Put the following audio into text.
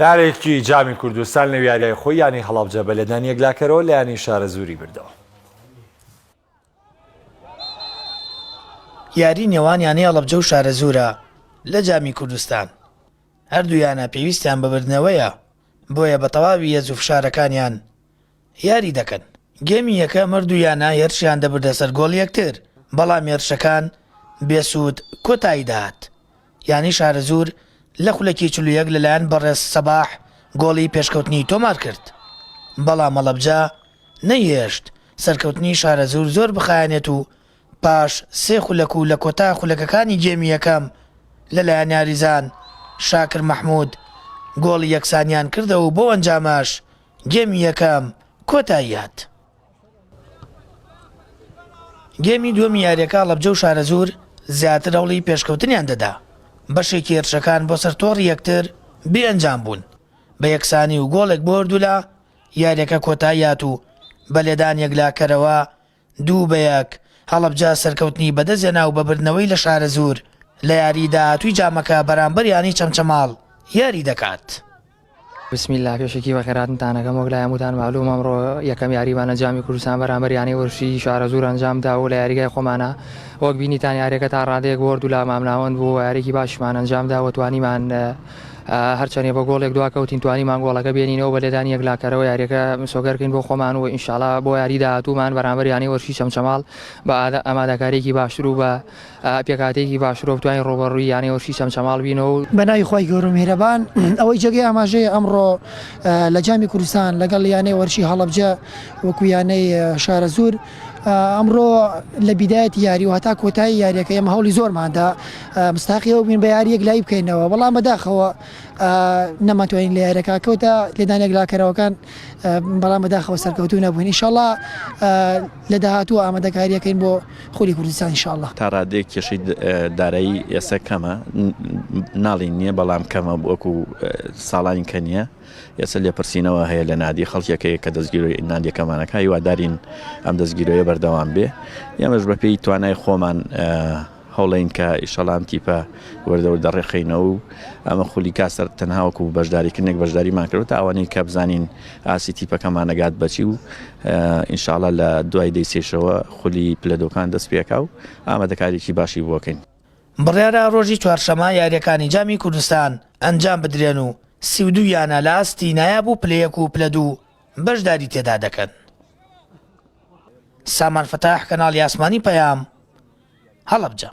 یارێکی جامی کوردستان لە یاریای خۆی یانەی هەڵەبجە بە لێدانی یەکلاکەرەوە لە یانەی شارەزووری بردەوە. یاری نێوان یانەی هەڵەبجە و شارەزوورە لە جامی کوردستان، هەردوو یانە پێویستیان بە بردنەوەیە، بۆیە بە تەواوی هێز و فشارەکانیان یاری دەکەن. گێمی یەکەم هەردوو یانە هێرشیان دەبردە سەر گۆڵی یەکتر، بەڵام هێرشەکان بێسوود کۆتایی دەهات. یانەی شارەزوور لە خولەکی 41 لەلایەن بەڕێز سەباح گۆڵی پێشکەوتنی تۆمارکرد، بەڵام هەڵەبجە نەیهێشت سەرکەوتنی شارەزوور زۆر بخایەنێت و پاش سێ خولەک و لە کۆتا خولەکەکانی گێمی یەکەم لەلایەن یاریزان شاکر مەحمود گۆڵی یەکسانیان کردەوە و بەو ئەنجامەش گێمی یەکەم کۆتایی هات. گێمی دووەمی یاریەکە هەڵەبجە و شارەزوور زیاتر هەوڵی پێشکەوتنیان دەدا، بەشێکی هێرشەکان بۆ سەر تۆڕی یەکتر بێ ئەنجام بوون، بە یەکسانی و گۆڵێک بۆ هەردوولا یاریەکە کۆتایی هات و بە لێدان یەکلاکەرەوە دوو بە یەک هەڵەبجە سەرکەوتنی بەدەستهێنا و بە بردنەوەی لە شارەزوور لە یاریی داهاتووی جامەکە بەرامبەر یانەی چەمچەماڵ یاری دەکات. بسم اللە پێشەکی بەخێرهاتنتان ئەکەم وەک لای هەمووتان مەعلومە ئەمڕۆ یەکەم یاریمان لە جامی کوردستان بەرامبەر یانەی وەرزشی شارەزوور ئەنجام دا و لە یاریگای خۆمانە وەک بینیتان یاریەکە تا ڕادەیەک بۆ هەردوولا مامناوەند بوو و یاریەکی باشیشمان ئەنجام دا و توانیمان هەرچەندێ بە گۆڵێک دواکەوتین توانیمان گۆڵەکە بێنینەوە بە لێدانی یەکلاکەرەوە یاریەکە مسۆگەرکەین بۆ خۆمان و ئینشاڵا بۆ یاری داهاتوومان بەرامبەر یانەی وەرزشی چەمچەماڵ بە ئامادەکاریەکی باشتر و بە پێکهاتەیەکی باشترەوە بتوانین ڕووبەڕووی یانەی وەرزشی چەمچەماڵ بینەوە و. بە ناوی خوای گەورە و میهرەبان ئەوەی جێگەی ئاماژەیە ئەمڕۆ لە جامی کوردستان لەگەڵ یانەی وەرزشی هەڵەبجە وەکو یانەی شارەزوور ئەمڕۆ لە بیدایەتی یاری و هەتا کۆتایی یاریەکە ئێمە هەوڵی زۆرماندا مستاقی ئەو بین بە یاریەک لای بکەینەوە بەڵام بەداخەوە نەمانتوانین لە یاریەکە کەوتە لێدان یەکلاکەرەوەکان بەڵام بەداخەوە سەرکەوتوو نەبووین ئینشاڵڵا لە داهاتوو ئامادەکاریەکەین بۆ خولی کوردستان ان شاء اللە. تا ڕادەیەک کێشەی دارایی ئێستا کەمە، ناڵێین نییە، بەڵام کەمە وەکو ساڵانی کە نییە. ئێستا لێپرسینەوە هەیە لە نادی خەڵکێک هەیە کە دەستگیرۆی نادیەکەمانەکە هیوادارین ئەم دەستگیرۆیە بەردەوام بێ. ئێمەش بەپێی توانای خۆمان هەوڵین کە ئیشەڵا ئەم تیپە وردە وردە ڕێکخەینەوە و ئەمە خولی کاسەر تەنها وەکو بەشداریکردنێک بەشداریمان کرد تا ئەوانەی کە بزانین ئاستی تیپەکەمان ئەگات بەچی و ئینشاڵا لە دوای دەی سێشەوە خولی پلەدۆکان دەست پێکا و ئامادەکاریی باشی بۆکەین. بڕیارە ڕۆژی چوارشەممە یارییەکانی جامی کوردستان ئەنجام بدرێن و 32 یانە لە ئاستی نایاب و پلە یەک و پلە دوو بەشداری تێدا دەکەن. سامان فەتاح، کەناڵی ئاسمانی پەیام، هەڵەبجە.